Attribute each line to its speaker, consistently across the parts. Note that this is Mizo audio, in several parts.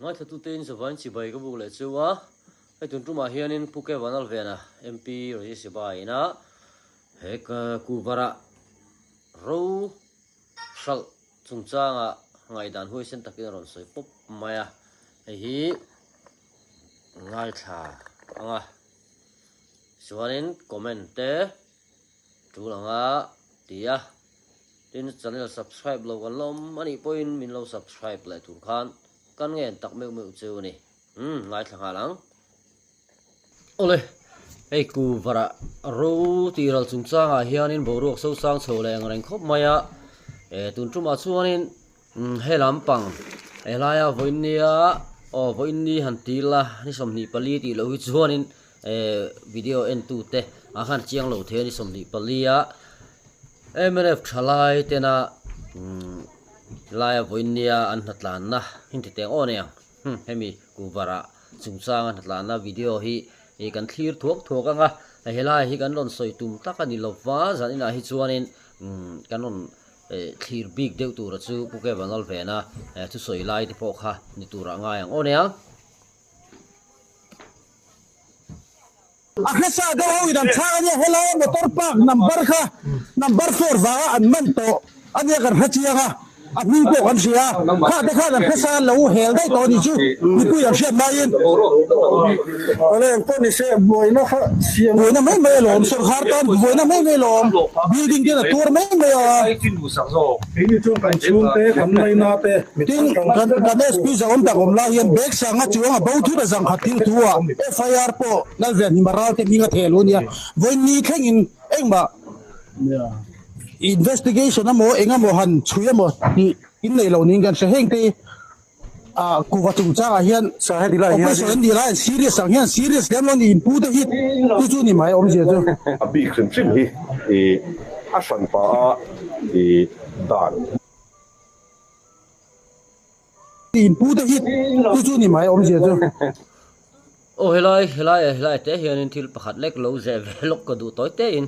Speaker 1: Ngaithlatute in Zavain chibai ka buk leh chu a, hei tun tumah hianin Pu Ke Vanalvena MP Rajya Sabha ina he Kuvarah ro hralh chungchanga ngaihdan huaisen takin a rawn sawi pawp mai a, hei hi ngaithla ang a, chuanin comment te tul anga ti a, tin channel subscribe lo kan la awm anih pawhin min lo subscribe leh tur khan kan ngen tak meuh meuh chu a ni, umm ngaithla nghal ang. Awle, hei ku varah ro tih ral chungchangah hianin boruak sosang chho leh ang reng khawp mai a, eh tun tumah chuanin He lampang helaia vawiinnia aw vawiinni han ti ila ni 24 tih loh hi chuanin eh video entute ah khan chiang lo thei a ni 24 a mnf thalai tena umm laia vawiinnia an hnatlanna heng ti teng aw aniang hemi kuvarah chungchanga hnatlanna video hi ih kan thlir thuak thuak ang a helai hi kan rawn sawi tum tak a ni lova zaninah hi chuanin umm kan rawn Thlir bik deuh tura chu Pu Kevin Lalvena thusawi lai te pawh kha ni turah ngai ang aw nia.
Speaker 2: A hmasa deuh ho in an chhang ania helaia motor park number kha number four vanga an man tawh ania kan hre chiang a. A hming pawh kan hria a, kha te khan an hmasa an lo hel daih tawh a nih chu, mipui an hriat laiin.
Speaker 3: Awle eng pawh ni se, buaina kha siam.
Speaker 2: Buaina mai mai alawm, sawrkar tan buaina mai mai alawm, building ten a tuar mai mai a.
Speaker 3: Keini chuan kan chhungte, kan laina te.
Speaker 2: Tin, kan SP zahawm tak awm lai hian bag sanga chuang a bo thut a zangkhat thil thu a, FIR pawh Lalvenhima Ralte hming a theh lo nia, vawiin thlengin engmah. Investigation emaw eng emaw han chhui emaw tih in neih loh niin kan hre. Heng te hi ah kuhva chungchangah hian operation an nih lai an serious ang hian serious lem lo ni inpu te hi chu chu ni mai awmzia chu.
Speaker 4: A bik hrim hrim hi ih a hranpa a ih dan.
Speaker 2: Inpu te hi chu chu ni mai awmzia chu.
Speaker 1: Aw helai helai ah helai te hianin thil pakhat lek lo zeh ve lawk ka duh tawi te in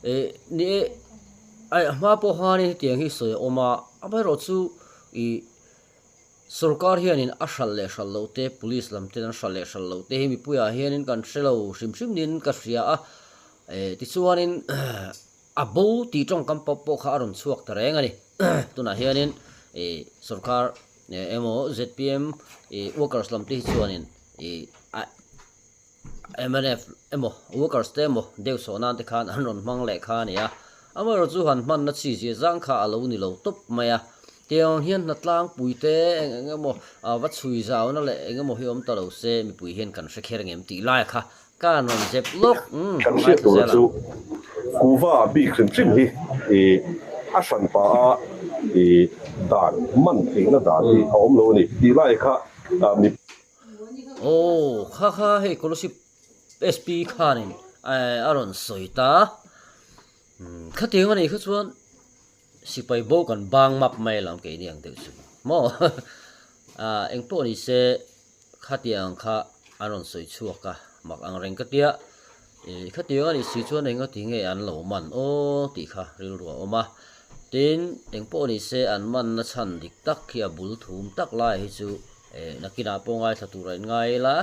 Speaker 1: ih ni e a hma pawh khanin hetiang hi sawi a awm a amaherawh chu ih sorkar hianin a hralh leh hralh loh te police lam ten an hralh leh hralh loh te hi mipuiah hianin kan hre lo hrim hrim niin ka hria a eh tichuanin A bo tih tawngkam pawp pawh kha a rawn chhuak ta reng a ni. Tunah hianin ih sorkar emaw zpm ih workers lam te hi chuanin ih a mnf emaw workers te emaw deuh sawh nan te khan an rawn hmang leh kha a ni a. Amaherawh chu han hmanna chi zia zang kha a lo ni lo tawp mai a. Tiang hian hnatlangpui te eng eng emaw va chhui zauna leh eng emaw hi awm ta lo se mipui hian kan hre kher ngem tih lai kha Ka rawn zep lawk, umm,
Speaker 4: Kan hriat
Speaker 1: ngaithla
Speaker 4: tura
Speaker 1: zel
Speaker 4: chu
Speaker 1: ang.
Speaker 4: Kuva bik hrim hrim hi i a hranpa a i dan man theihna dan hi a awm lo a ni tih lai kha mi.
Speaker 1: Aw, kha kha hei Kolasib SP khanin a rawn sawi ta. Khatiang a nih kha chuan sipai bo kan bang map mai lam keini ang deuh chu maw. Engpawh ni se. Khatiang kha an rawn sawi chhuak a, mak ang reng ka tia, ih khatiang a nih si chuan eng ati nge an lo man aw tih kha rilru a awm a. Tin, eng pawh ni se an manna chhan dik tak hi a bul thum tak lai hi chu eh nakinah pawh ngaithla tur a inngai ila,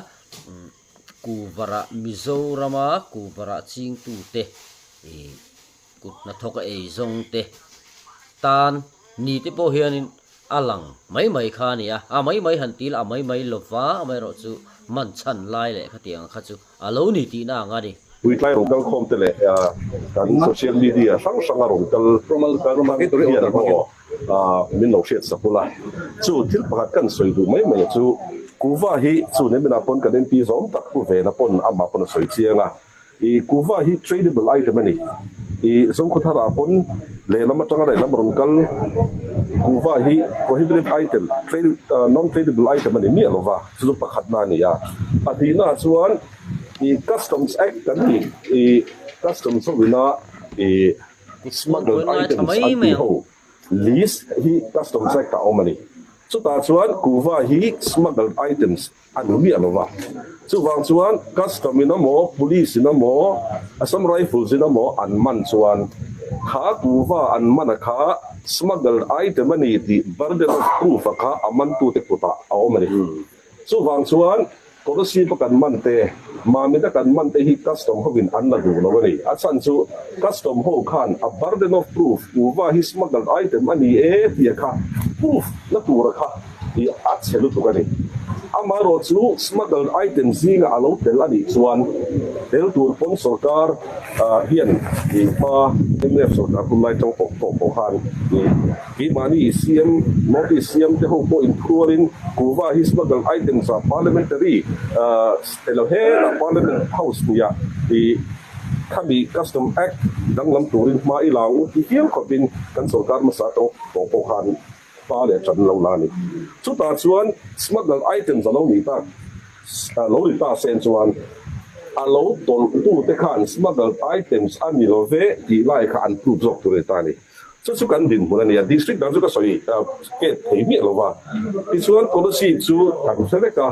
Speaker 1: Kuvarah Mizorama Kuvarah chingtute ih Kut hnathawk a ei zawng te tan ni te pawh hianin a lang mai mai kha a ni a, a mai mai han ti ila a mai mai lova amaherawh chu man chhan lai leh khatiang kha chu a lo ni tihna ang a ni.
Speaker 4: Puitlai rawn kal khawm te leh kan social media hrang hranga rawn kal hian maw min lo hriat sak ula. Chu thil pakhat kan sawi duh mai mai chu Kuva hi chu niminah pawn kan MP zawm tak pu Vena pawn amah pawn a sawi chiang a. I kuhva hi tradable item a ni. I Zokhawthar ah pawn lehlam atanga lehlam rawn kal kuhva hi prohibited item, trade non tradable item a ni miah lova, chu chu pakhatna a ni a. Pahnihna ah chuan i Customs Act kan tih i Customs ho ina i smuggled items an tih ho list hi Customs Act ah a awm a ni. Chutah chuan kuhva hi smuggled items A nu miah lo va. Chuvang chuan custom in emaw, police in emaw, Assam Rifles in emaw an man chuan kha kuhva an man a kha. Smuggled item a ni tih burden of proof a kha a mantute kutah a awm a ni. Chuvang chuan Kolasib a kan man te, Mamit a kan man te hi custom hovin an la duh lo a ni. A chhan chu custom ho khan a burden of proof kuhva hi smuggled item a ni e tih a kha proof na tur a kha i a chhe lutuk a ni. Amaherawh chu smuggled item zinga a lo tel a nih chuan tel tur pawn sorkar hian i hma mnf sorkar hun lai tang tawh tawh pawh khan i keimahni CM notice siam te ho pawh inthualin kuhva hi smuggled items ah parliamentary elo hetah parliament house hniah i khami custom act danglam turin hma i lang u ti hial khawpin kan sorkar hmasa tawng tawh pawh khan Pa leh ṭan lo la ni. Chutah chuan smuggle items a lo nih tak, lo ni ta sen chuan a lo tawlhtute khan smuggled items a ni lo ve tih lai kha an prove zawk tur a ni ta a ni. Chu chu kan dinhmun a ni a, district dang chu ka sawi ket thei miah lo va. Tichuan policy chu kan hre vek a,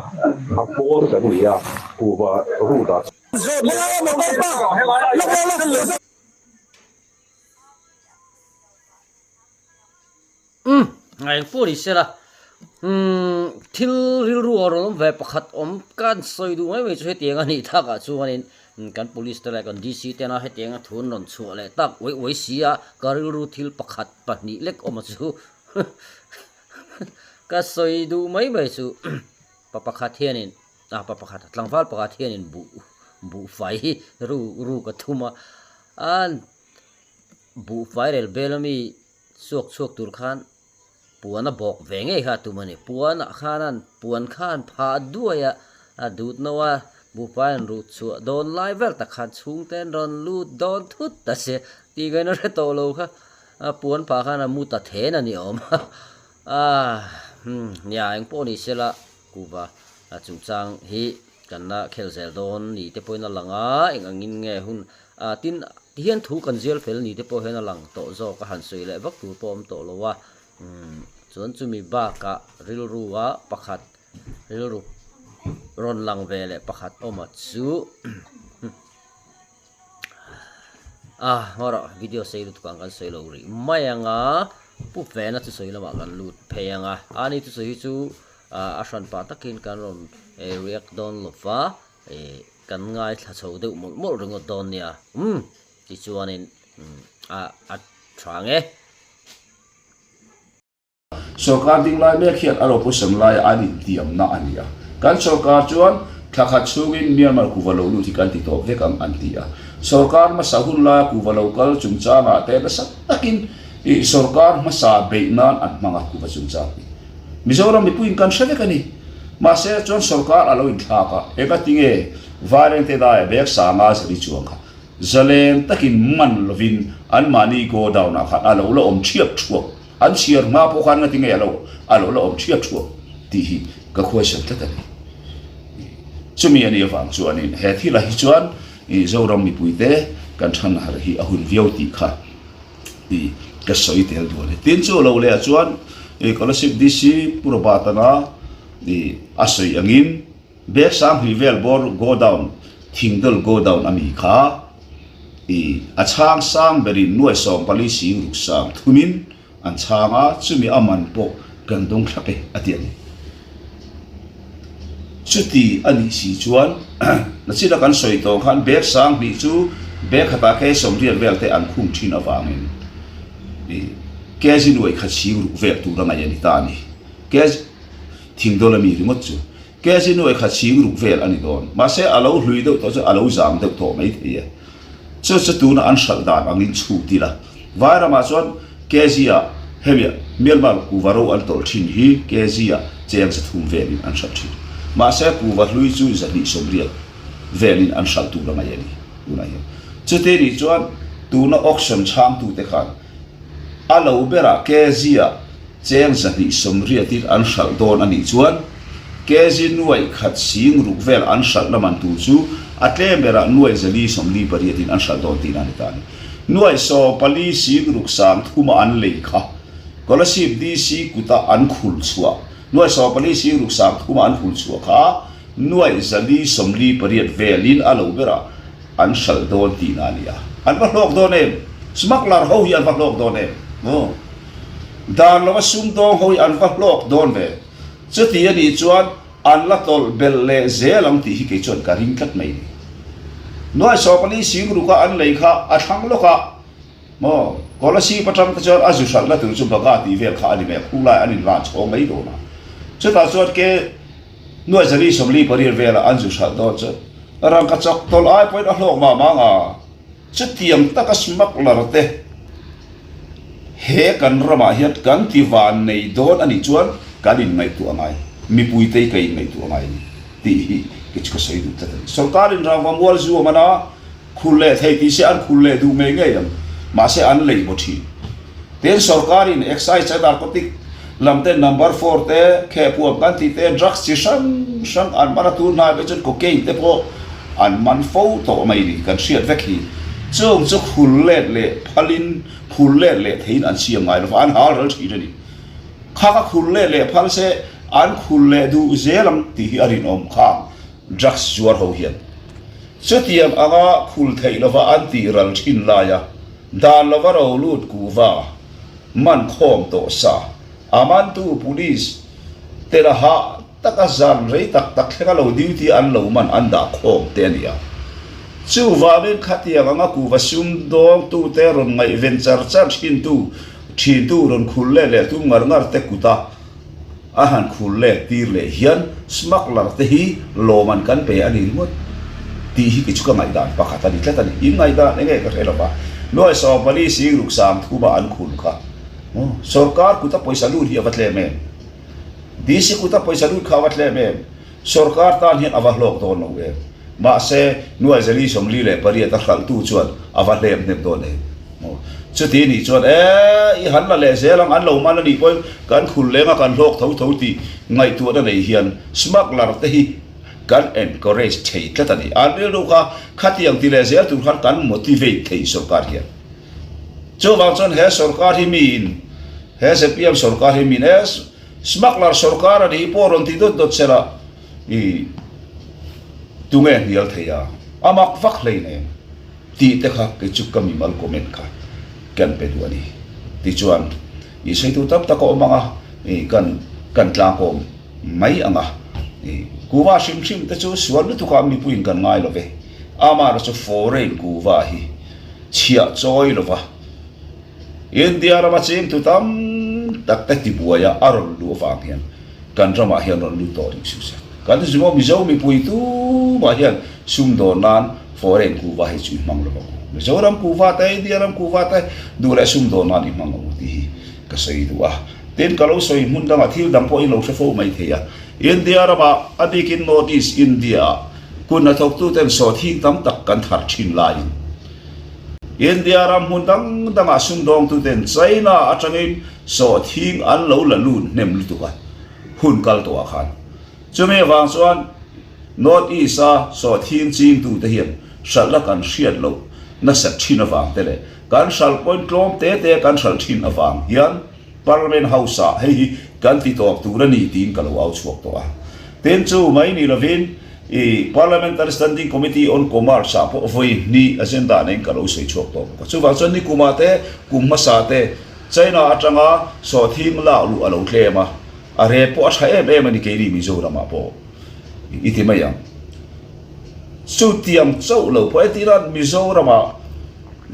Speaker 4: a pawn kan ni a, kuhva route ah.
Speaker 1: Umm, eng pawh ni sela, umm, thil rilru a rawn awm ve pakhat awm ka an sawi duh mai mai chu hetiang a nih takah chuanin kan police te leh kan DC tena hetianga thu an rawn chhuah leh tak uai uai si a, ka rilru thil pakhat pahnih lek awm a chu ka sawi duh mai mai chu pa pakhat hianin ah pa pakhat tlangval pakhat hianin buh buhfai hi ru ru ka thum a, an buhfai rel bel ami Suak chhuak tur khan puan a bawk ve ngei kha a tum a ni. Puan ah khan an puan kha an phah duai a, a dut no a, buhpai an ruh chhuah dawn lai vel tak khan chhungte an rawn lut dawn thut ta se tih ka in a hre tawh lo kha, a puan phah khan a mu ta then a ni awm a, ah nia engpawh ni sela kuhva chungchang hi kan la khel zel dawn ni te pawhin a lang a, eng angin nge hun tin Ti hian thu kan zial fel ni te pawh hian a lang tawh zawk a, han sawi leh vak tur pawh a awm tawh lo a, chuan chumi bakah rilru a pakhat rilru rawn lang ve leh pakhat awm a chu a ngawrh video sei lutuk ang kan sawi lo rih mai ang a, pu Vena chu sawi lamah kan lut phei ang a, ani thusawi hi chu a hran pah takin kan rawn react dawn lo va. Ih kan ngaithla chho deuh mawlh mawlh ringawt dawn nia umm tichuanin umm a a tha nge.
Speaker 5: Sorkar ding lai mek hian a ropusam laia an intiamna a ni a. Kan sorkar chuan thla khat chhungin Myanmar kuva lo lut hi kan ti tawp vek ang an ti a. Sorkar hmasa hun laia kuva lo kal chungchangah te nasa takin ih sorkar hmasa beih nan an hmang a kuva chungchang hi. Mizoram mipuiin kan hre vek a ni. Mahse chuan sorkar a lo inthlak a, engatinge Vairengte daia bag sanga zali chuang kha zalen takin man lovin anmahni godown ah khan a lo la awm thiap thuak, an chhiar hma pawh khan engatinge a lo a lo la awm thiap thuak tih hi ka khuaisen tlat a ni. Chumi a nih avang chuanin he thil ah hi chuan Zoram mipuite kan than harh hi a hun viau tih kha tih ka sawi tel duh a ni. Tin chu lo leh ah chuan ih Kolasib DC Pu Robert anga ih a sawi angin bag sang hnih vel bawr go down thingdawl go down a mi kha ih a chhang sang berin nuai 40 sing ruk sang thumin an chhang a, chumi a man pawh kan dawng thlap e a ti a ni. Chuti a nih si chuan nachina kan sawi tawh khan bag sang hnih chu bag khatah ke 80 vel te an khung thin avangin ih kg nuai khat sing ruk vel tur a ngaih a ni ta a ni. Kg thingdawl ami ringawt chu kg nuai khat sing ruk vel a ni dawn. Mahse a lo hlui deuh tawh chu a lo zam deuh tawh mai thei e. Chu chu tuna an hralh dan angin chhuk ti la. Vairamah chuan kg ah hemi Myanmar kuva ro an tawlh thin hi kg ah cheng 300 velin an hralh thin. Mahse kuva hlui chu 280 velin an hralh tur a ngaih a ni tunah hian. Chute nih chuan tuna auction chhangtute khan a lo berah kg ah cheng 280 in an hralh dawn a nih chuan kg nuaih khat sing ruk vel an hralhna man tur chu a tlem berah nuaih 448 in an hralh dawn tihna a ni ta a ni. Nuaih 40 sing ruk sang thuma an lei kha Kolasib DC kuta an khul chhuah nuaih 40 sing ruk sang thuma an khul chhuah kha nuaih 448 velin a lo berah an hralh dawn tihna a ni a. An va hlawk dawn em? Smuggler ho hi an va hlawk dawn em? Aw. Dan lova sumdawng ho hi an va hlawk dawn ve. Chuti a nih chuan an la tawlh belh leh zel ang tih hi kei chuan ka ring tlat mai ni. Nuai 40 singruka an lei kha a thlang lawk a, maw Kolasib atang te chuan a zu hralhna tur chu Baga tih vel kha a ni mai a, khu lai an inlan chhawng mai dawn a. Chutah chuan ke nuai 148 vela an zu hralh dawn chu rangka chawk tawlh ai pawhin a hlawk mah mah ang a. Chutiang taka smuggler te he kan ramah hian kan ti van nei dawn a nih chuan kan inngaihtuah a ngai, mipuite hi ka inngaihtuah a ngai a ni tih hi kei chu ka sawi duh tlat a ni. Sorkarin rangva mual zu a man a, khul leh thei tih se an khul leh duh ngei ngei ang, mahse an lei baw thin. Tin, sorkarin excise a narcotic lam te, number four te, khehpuam kan tih te, drugs chi hrang hrang an man a, tun hnai phei chuan cocaine te pawh an man fo tawh mai ni kan hriat vek hi. Chung chu khul let leh phalin khul let leh theiin an siam ngai lova, an hal ral thin a ni. Kha kha khul let leh phal se an khul leh duh zel ang tih hi a rinawm khang drugs zuar ho hian. Chutiang anga khul theih lova an tih ral thin laia Dan lova ro lut kuhva man khawm tawh sa. A mantu police te la hah taka zan rei tak tak thlenga lo duty an lo man an dah khawm te a ni a. Chuvangin khatiang anga kuhva sum dawngtute rawn ngaihven char char thintu thintu rawn khul leh leh tum ngar ngar te kuta A han khul let tir leh hian smuggler te hi lawm an kan pe a ni ringawt tih hi kei chu ka ngaihdan pakhat a ni tlat a ni. In ngaihdan eng nge ka hre lo va, nuai 40 sing ruk sang thuma an khul kha sawrkar kuta pawisa lut hi a va tlem em? DC kuta pawisa lut kha a va tlem em? Sawrkar tan hian a va hlawk dawn lo em? Mahse, nuai 148 a hralhtu chuan a va hlem hnem dawn em? Chuti nih chuan, E, i han la leh zel ang, an lo man a nih pawhin kan khul leng a, kan hlawk tho tho tih ngaihtuahna nei hian smuggler te hi kan encourage thei tlat a ni. An rilru kha khatiang ti leh zel tur khan kan motivate thei sawrkar hian. Chuvang chuan he sawrkar hi miin, he zpm sawrkar hi miin, E, Smuggler sawrkar a nih pawh rawn ti dawt dawt sela i tunge hnial thei a, a mak vak hleinem tih te kha kei chu ka mimal comment kha kan pe duh a ni. Tichuan i sawitu tam tak a awm ang a, i kan kan tlangkawm mai ang a, i kuva hrim hrim te chu sual lutuk ah mipuiin kan ngai lo ve, amaherawhchu chu foreign kuva hi chhiah chawi lo va. India rama chingtu tam tak te tibuaia a rawn luh avang hian kan ramah hian rawn lut tawh rih suh se. Kan Zumo Mizo mipui tumah hian sumdawn nan foreign kuhva hi chu i hmang lo ang u. Mizoram kuhva te, India ram kuhva te duh leh sumdawn nan i hmang ang u tih hi ka sawi duh a. Tin, ka lo sawi hmun dangah thil dang pawh in lo hre fo mai thei a. India ramah, a bikin North East India-ah kut hnathawktuten sawhthing tam tak kan thar thin laiin, India ram hmun dang dangah sumdawngtuten China atangin sawhthing an lo la lut hnem lutuk a, hun kal tawhah khan. Chumi avang chuan North East-a sawhthing chingtute hian hralhna kan hriat loh nasat thin avang te leh kan hralh point tlawm te te kan hralh thin avang hian Parliament House-ah hei hi kan ti tawp tur a ni tiin ka lo au chhuak tawh a. Tin chu mai ni lovin I Parliamentary Standing Committee on Commerce ah pawh vawi hnih agenda neiin ka lo sawi chhuak tawh bawk a. Chuvang chuan nikumah te, kum hmasa te China atanga sawhthing lak luh a lo tlem a, a rate pawh a tha em em a ni keini Mizoramah pawh i ti mai ang. Chutiang chauh lo pawh entirah Mizoramah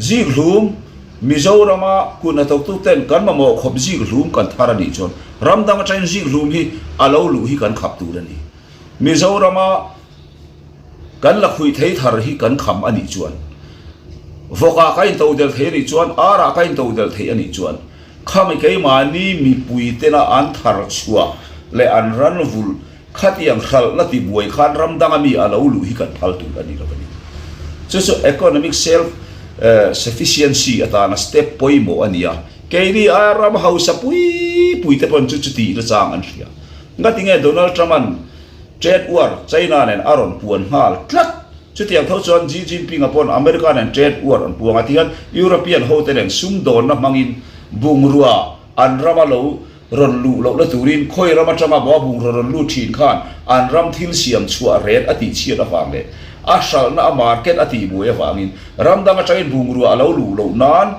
Speaker 5: zikhlum, Mizorama kut hnathawktu ten kan mamawh khawp zikhlum kan thar a nih chuan ram dang atangin zikhlum hi a lo luh hi kan khap tur a ni. Mizorama kan la khuih thei thar hi kan kham a nih chuan, vawkah ka intodel thei a nih chuan, arah ka intodel thei a nih chuan, khami keimahni mipui tena an thar chhuah leh an ran vulh khatiang hralhna tibuai khan ram danga mi a lo luh hi kan phal tur a ni lo a ni. Chu chu economic self sufficiency atana step pawimawh a ni a, keini aia ram hausa pui pui te pawn chu chuti nachang an hria. Ngatinge Donald Trump-a'n trade war China nen a rawn puan nghal tlat? Chutiang tho chuan Xi Jinping-a paw'n America nen trade war an puang a, tihian European hote nen sumdawnna hmangin bungrua an rama lo rawn luh lohna turin khawi ram atanga maw bungrua rawn lut thin khan an ram thil siam chhuah ret a tihchhiat avang leh a hralhna a market a tihbuai avangin ram dang atangin bungrua a lo luh loh nan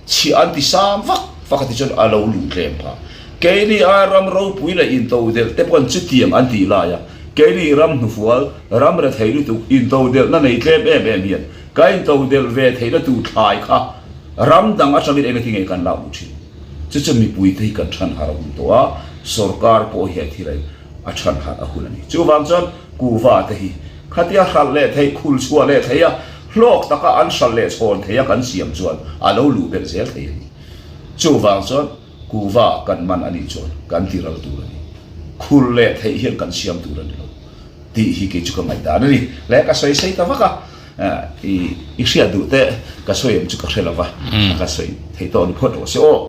Speaker 5: chhiah an ti sang vak Pakhat hi chuan a lo luh tlem phah. Keini ai ram ropui leh intodelh te pawn chutiang an tih lai a, keini ram hnufual, ram rethei lutuk intodelhna nei tlem em em hian ka intodelh ve theihna tur thlai kha ram dang atangin engati nge kan lak luh thin? Chu chu mipuite hi kan than harh a hun tawh a, sorkar pawh hian thil a than harh a hun a ni. Chuvang chuan kuhva te hi khatia hralh leh theih, khul chhuah leh theih a, hlawk taka an hralh leh chhawn theih a kan siam chuan a lo luh belh zel thei a ni. Chuvang chuan kuhva kan man a nih chuan kan ti ral tur a ni. Khul leh theih hian kan siam tur a ni lo tih hi kei chu ka ngaihdan a ni. Le ka sawi sei ta vak a, i hriat duh te ka sawi em chu ka hre lo va, ka sawi thei tawh ni phawt rawh se aw.